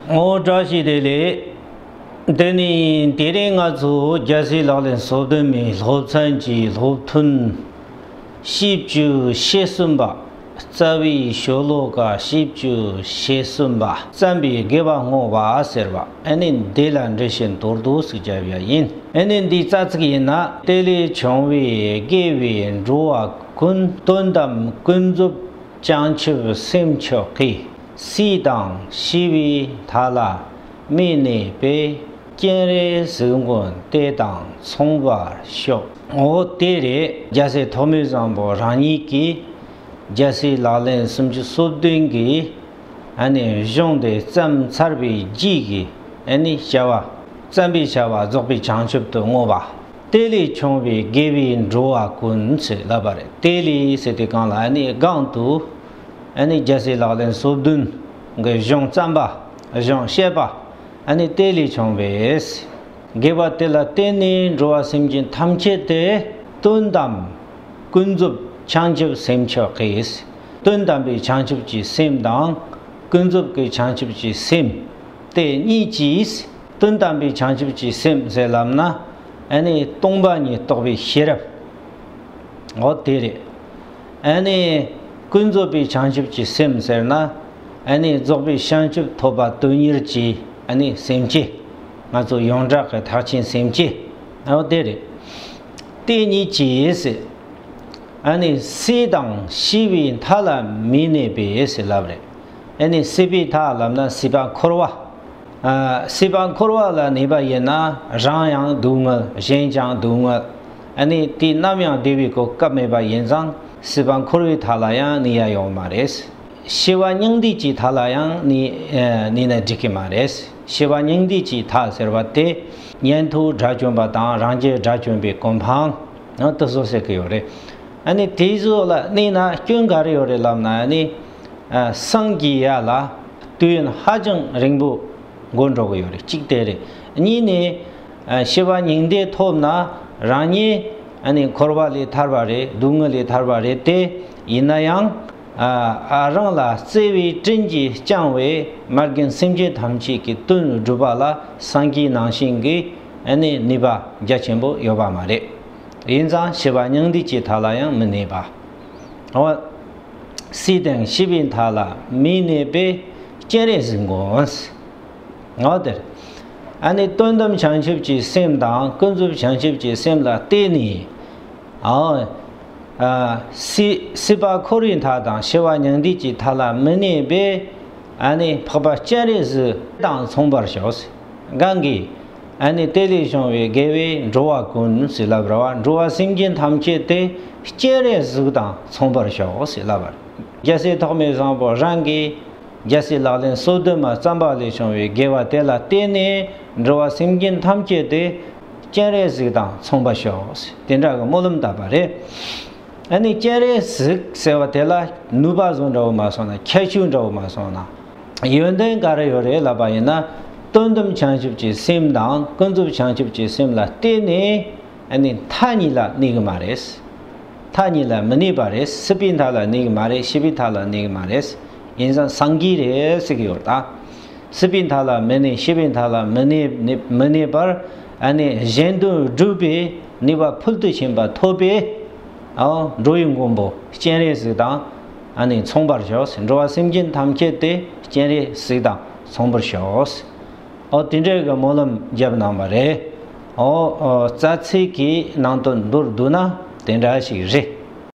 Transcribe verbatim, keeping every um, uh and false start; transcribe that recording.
ཨོ་བཀྲ་ཤིས་བདེ་ལེགས། དེ་ནི་དེ་རིང་ང་ཚོ་རྒྱལ་སྲས་ལག་ལེན་སོ་བདུན་མའི་སློབ་ཚན་གྱི་སློབ་ཐུན་བཞི་བཅུ་ཞེ་གསུམ་པ། རྩ་བའི་ཤོ་ལོ་ཀ་བཞི་བཅུ་ཞེ་གསུམ་པ། བརྩམས་པའི་དགེ་བ་བསྔོ་བ་ཟེར་བ། ཨ་ནི་འདི་ལ་འགྲེལ་བཤད་མདོར་བསྡུས་ཤིག་བརྒྱབ་ཡ་ཡིན། ཨ་ནི་འདི་རྩ་ཚིག་ཡིན་ན། དེ་ལས་བྱུང་བའི་དགེ་བའི་འགྲོ་བ་ཀུན། དོན་དམ་ཀུན་རྫོབ་བྱང་ཆུབ་སེམས་མཆོག་གི། སྲིད་དང་ཤི་བའི་མཐའ་ལ་མི་གནས་པའི། སྤྱན་རས་གཟིགས་མགོན་དེ་དང་མཚུངས་པར་ཤོག། འོ་དེ་རེད། རྒྱལ་སྲས་ཐོགས་མེད་བཟང་པོ་རང་ཉིད་ཀྱིས་རྒྱལ་སྲས་ལག་ལེན་སུམ་ཅུ་སོ་བདུན་གྱི་ཨ་ནི་གཞུང་དེ་བརྩམས་ཚར་བའི་རྗེས་ཀྱི་ཨ་ནི་བྱ་བ། བརྩམས་པའི་བྱ་བ་རྫོགས་པའི་བྱང་ཆུབ་ཏུ་བསྔོ་བ། དེ་ལས་བྱུང་བའི་དགེ་བའི་འགྲོ་བ་ཀུན་ཟེར་ལབ་པ་རེད། དེ་ལས་ཟེར་དུས་སྒང་ལ་ཨ་ནི་སྒང་དུ་ཨ་ནི་རྒྱལ་སྲས་ལག་ལེན་སོ་བདུན་གྱི་གཞུང་བརྩམས་པ། གཞུང་བཤད་པ། ཨ་ནི་དེ་ལས་བྱུང་བའི་དགེ་བ་དེ་ལ་བརྟེན་ནས་འགྲོ་བ་སེམས་ཅན་ཐམས་ཅད་དེ་དོན་དམ་ཀུན་རྫོབ་བྱང་ཆུབ་སེམས་མཆོག་གི། དོན་དམ་པའི་བྱང་ཆུབ་ཀྱི་སེམས་དང་ཀུན་རྫོབ་ཀྱི་བྱང་ཆུབ་ཀྱི་སེམས། དེ་གཉིས་ཀྱིས་དོན་དམ་པའི་བྱང་ཆུབ་ཀྱི་སེམས་ཟེར་ལབ་ན། ཨ་ནི་སྟོང་པ་ཉིད་རྟོགས་པའི་ཤེས་རབ། འོ་དེ་རེད། ཨ་ནི་ཀུན་རྫོབ་པའི་བྱང་ཆུབ་ཀྱི་སེམས་ཟེར་ན། ཨ་ནི་རྫོགས་པའི་བྱང་ཆུབ་ཐོབ་པ་དོན་གཉེར་གྱི་ཨ་ནི་སེམས་བསྐྱེད། ང་ཚོ་ཡོངས་གྲགས་ཀྱི་ཐེག་ཆེན་སེམས་བསྐྱེད། འོ་དེ་རེད། དེ་གཉིས་ཀྱིས། ཨ་ནི་སྲིད་དང་ཤི་བའི་མཐའ་ལ་མི་གནས་པའི་ཟེར་ལབ་རེད། ཨ་ནི་སྲིད་པའི་མཐའ་ལབ་ན་སྲིད་པ་འཁོར་བ། ཨ། སྲིད་པ་འཁོར་བ་ལ་གནས་པ་ཡིན་ན་རང་ཡང་སྡུག་བསྔལ། གཞན་ཀྱང་སྡུག་བསྔལ། ཨ་ནི་དུས་ནམ་ཡང་བདེ་བའི་གོ་སྐབས་མེད་པ་ཡིན་ཙང་སྲིད་པ་འཁོར་བའི་མཐའ་ལ་ཡང་གནས་ཡ་ཡོད་མ་རེད། ཤི་བ་སྙིང་འདུས་ཀྱི་མཐའ་ལ་ཡང་གནས་གནས་ན་འགྲིག་གི་མ་རེད། ཤི་བ་སྙིང་འདུས་ཀྱི་མཐའ་ཟེར་བ་དེ་ཉན་ཐོས་དགྲ་བཅོམ་པ་དང་རང་རྒྱལ་དགྲ་བཅོམ་པའི་གོ་འཕང་དེ་ཚོ་ཟེར་གི་ཡོད་རེད། ཨ་ནི་དེ་ཚོ་ལ་གནས་ན་སྐྱོན་ག་རེ་ཡོད་རེད་ལབ་ན། ཨ་ནི་ཨ། སངས་རྒྱས་ཡ་ལ་དུས་ཡུན་ཧ་ཅང་རིང་པོ་འགོར་འགྲོ་གི་ཡོད་རེད། གཅིག་དེ་རེད། གཉིས་ནས་ཨ། ཤི་བ་སྙིང་འདུས་ཐོབ་ན་རང་ཉིད་ཨ་ནི་འཁོར་བ་ལས་ཐར་བ་རེད། སྡུག་བསྔལ་ལས་ཐར་བ་རེད་དེ། ཡིན་ན་ཡང་ཨ། ཨ། རང་ལ་བརྩེ་བའི་སྤྲིན་གྱིས་བསྐྱངས་པའི་མ་རྒན་སེམས་ཅན་ཐམས་ཅད་ཀྱི་དོན་སྒྲུབ་པ་ལ་སངས་རྒྱས་ནང་བཞིན་གྱི་ཨ་ནི་ནུས་པ་རྒྱ་ཆེན་པོ་ཡོད་པ་མ་རེད། ཡིན་ཙང་ཤི་བ་སྙིང་འདུས་ཀྱི་མཐའ་ལ་ཡང་མི་གནས་པ། འོ། སྲིད་དང་ཤི་བའི་མཐའ་ལ་མི་གནས་པའི་སྤྱན་རས་གཟིགས་མགོན། འོ་དེར། ཨ་ནི་དོན་དམ་བྱང་ཆུབ་ཀྱི་སེམས་དང་ཀུན་རྫོབ་བྱང་ཆུབ་ཀྱི་སེམས་ལ་བརྟེན་ནས། འོ། ཨ། སྲིད་སྲིད་པ་འཁོར་བའི་མཐའ་དང་ཤི་བ་སྙིང་འདུས་ཀྱི་མཐའ་ལ་མི་གནས་པའི་ཨ་ནི་འཕགས་པ་སྤྱན་རས་གཟིགས་དང་མཚུངས་པར་ཤོག། གང་གིས། ཨ་ནི་དེ་ལས་བྱུང་བའི་དགེ་བའི་འགྲོ་བ་ཀུན་ཟེར་ལབ་ར་བ། འགྲོ་བ་སེམས་ཅན་ཐམས་ཅད་དེ་སྤྱན་རས་གཟིགས་དང་མཚུངས་པར་ཤོག་ཟེར་ལབ་པ་རེད། རྒྱལ་སྲས་ཐོགས་མེད་བཟང་པོ་རང་གིས་རྒྱལ་སྲས་ལག་ལེན་སོ་བདུན་མ་བརྩམས་པ་ལས་བྱུང་བའི་དགེ་བ་དེ་ལ་བརྟེན་ནས་འགྲོ་བ་སེམས་ཅན་ཐམས་ཅད་དེ་སྤྱན་རས་གཟིགས་དང་མཚུངས་པར་ཤོག་ཟེར་དེ་འདྲ་གི་སྨོན་ལམ་བཏབ་པ་རེད། ཨ་ནི་སྤྱན་རས་གཟིགས་ཟེར་བ་དེ་ལ་ནུས་པ་བཟོ་འདྲ་བོ་མ་སོང་ན། ཁྱད་ཆོས་འདྲ་བོ་མ་སོང་ན། ཡོན་ཏན་ག་རེ་ཡོད་རེད་ལབ་པ་ཡིན་ན། དོན་དམ་བྱང་ཆུབ་ཀྱི་སེམས་དང་ཀུན་རྫོབ་བྱང་ཆུབ་ཀྱི་སེམས་ལ་བརྟེན་ནས་ཨ་ནི་མཐའ་གཉིས་ལ་གནས་གི་མ་རེད། མཐའ་གཉིས་ལ་མི་གནས་པ་རེད། སྲིད་པའི་མཐའ་ལ་གནས་གི་མ་རེད། ཤི་བའི་མཐའ་ལ་གནས་གི་མ་རེད། ཡིན་ཙང་སངས་རྒྱས་རེད་ཟེར་གི་ཡོད་ད། སྲིད་པའི་མཐའ་ལ་མི་གནས། ཤི་བའི་མཐའ་ལ་མི་གནས། མི་གནས་པར་ཨ་ནི་གཞན་དོན་སྒྲུབ་པའི་ནུས་པ་ཕུལ་དུ་ཕྱིན་པ་ཐོབ་པའི། ཨའོ། འགྲོ་བའི་མགོན་པོ་སྤྱན་རས་གཟིགས་དང་ཨ་ནི་མཚུངས་པར་ཤོག། འགྲོ་བ་སེམས་ཅན་ཐམས་ཅད་དེ་སྤྱན་རས་གཟིགས་དང་མཚུངས་པར་ཤོག། ཨོ། དེ་འདྲའི་གི་སྨོན་ལམ་བརྒྱབ་གནང་བ་རེད། ཨོ། ཨོ། རྩ་ཚིག་གི་ནང་དོན་མདོར་བསྡུ་ན་དེ་འདྲ་ཞིག་རེད།